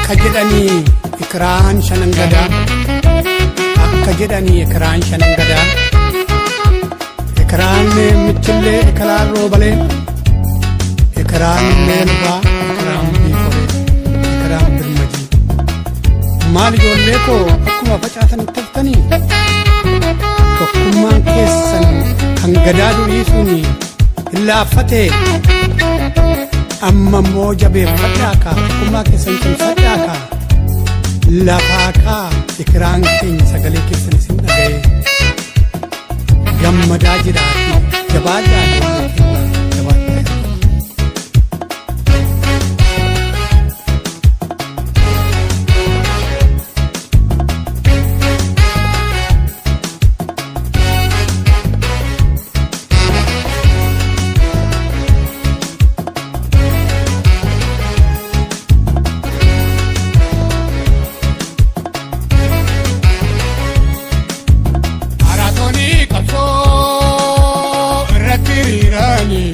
Akka jedhanii ikiraan shanan gadaa, akka jedhanii ikiraan shanan gadaa, ikiraan michillee, ikiraan roobalee, ikiraan meelbaa, ikiraan biiforee, ikiraan birmajii. Maal ijoollee koo, akkuma facaatan taftanii, tokkummaan keessan kan gadaa durii suni hin laaffatee? Amma immoo jabeeffadhaa kaa, tokkummaa keessan cimsadhaa kaa, lafaa kaa. Ikiraan keenya sagalee keessan isin dhaga'ee gammadaa jiraati. Jabaadhaa ijoollee keenya, jabaadhaa. Maraatoonii qabsoo irratti hiriiranii,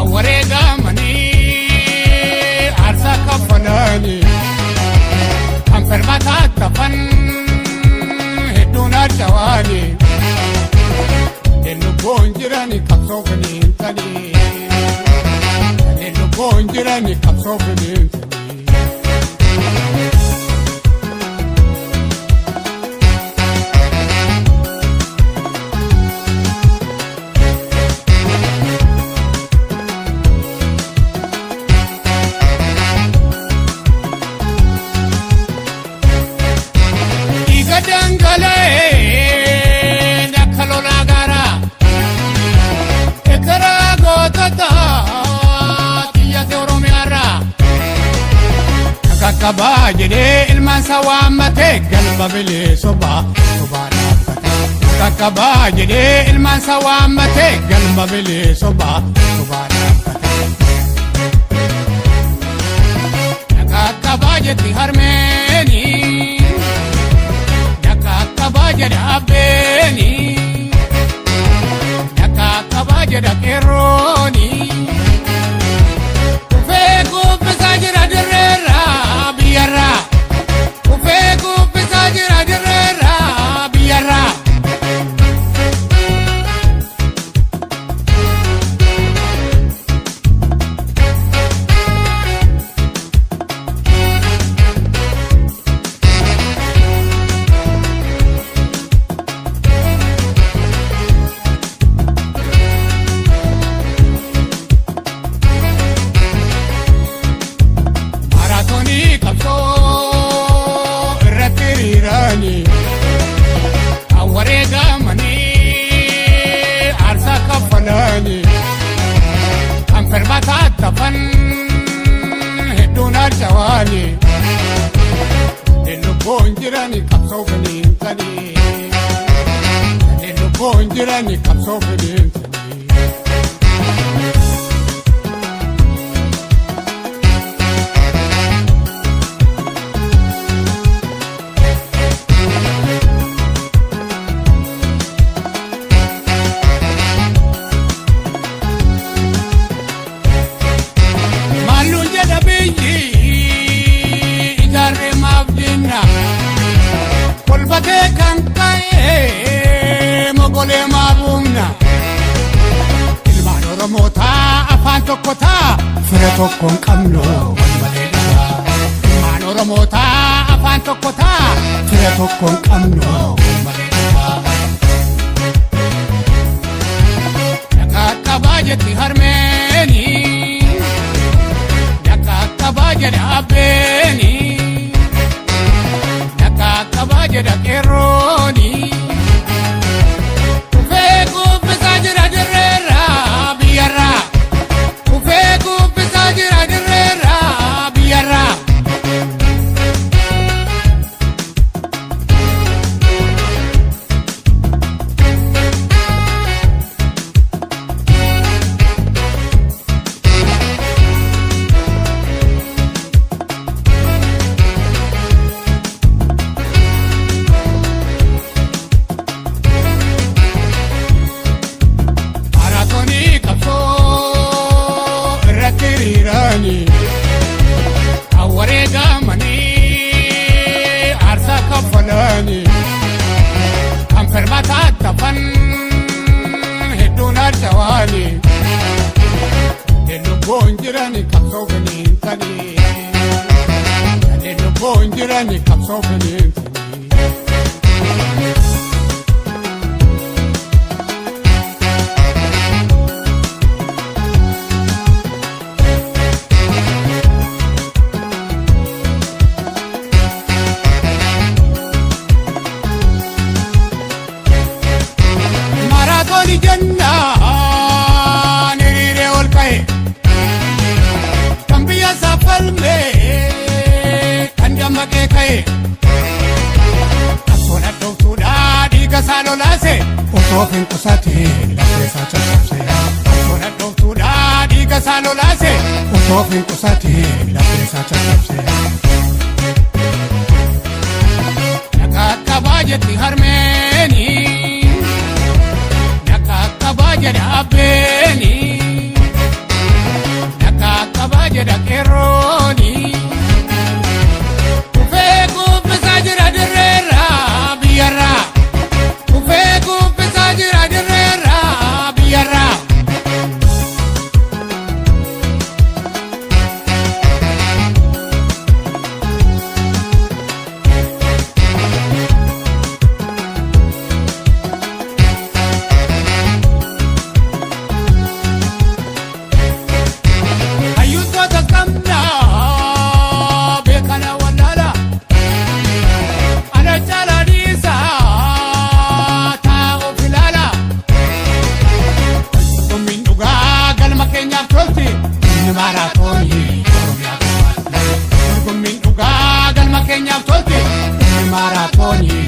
awwareegamanii, aarsaa kaffalanii, kan firmataa tafan hedduun arcawaanii, lubbuun jirani qabsoo finiinsanii, lubbuun jirani qabsoo finiinsanii. Dhiiga dhangala'ee akka lolaa gaaraa, ekeraa gootota xiyyate Oromiyaarraa. Qaqqabaa jedhee ilmaan isaa waammatee, galma bilee sobaa sobaa dhaabbate. Qaqqabaa jedhee ilmaan isaa waammatee, galma bilee sobaa sobaa dhaabbate. Qaqqabaa jetti harmeeni. Qaqqabaa jedha abbeeni. Qaqqabaa jedha qeerrooni. Kufee kuffisaa jira dirreerraa biyyarraa. Kufee kuffisaa jira dirreerraa biyyarraa. Maraatoonii qabsoo irratti hiriiranii, awwareegamanii, aarsaa kaffalanii, kan firmataa tafan hedduun arcawaanii, lubbuun jirani qabsoo finiinsanii, lubbuun jirani qabsoo finiinsanii. Maalluun jedha biyyi ijaarree maaf jenna, kolfatee kan ka'e mogolee maaf humna. Ilmaan Oromootaa afaan tokko taa, fira tokko hin qabnu wal malee dhabaa. Ilmaan Oromootaa afaan tokko taa, fira tokko hin qabnu wal malee dhabaa. Qaqqabaa jetti harmeeni. Qaqqabaa jedha abbeeni. Qaqqabaa jedha qeerrooni. Kufee kuffisaa jira dirreerraa biyyarraa. Kufee kuffisaa jira dirreerraa biyyarraa. Maraatoonii qabsoo irratti hiriiranii. Wareegamanii aarsaa kaffalanii kan firmataa tafan hedduun addawaanii lubbuun jirani qabsoo finiinsanii lubbuun jirani qabsoo finiinsanii. Maaraatoonii jennaan hiriiree ol ka'e kan biyya isaa falmee kan dammaqee ka'e qabsoon addooftuudhaa dhiiga isaa lolaase Osoo of hin qusatiin lafee isaa caccabse. Qabsoon addooftuudhaa dhiiga isaa lolaase Osoo of hin qusatiin lafee isaa caccabse. Nagaa qabaa jetti harmeeni nagaa qabaa jedha abbeeni nagaa qabaa jedha qeerrooni kufee kuffisaa jira dirreerraa biyyarraa kufee kuffisaa jira dirreerraa biyyarraa. Hayyuutota qabnaa beekana wallaala ana caalaa dhiisaa taa'uuf ilaala. Dorgommiin dhugaa galma keenyaaf tolti inni maaraatoonii Oromiyaa gubbaatti. Dorgommiin dhugaa galma keenyaaf tolti inni maaraatoonii.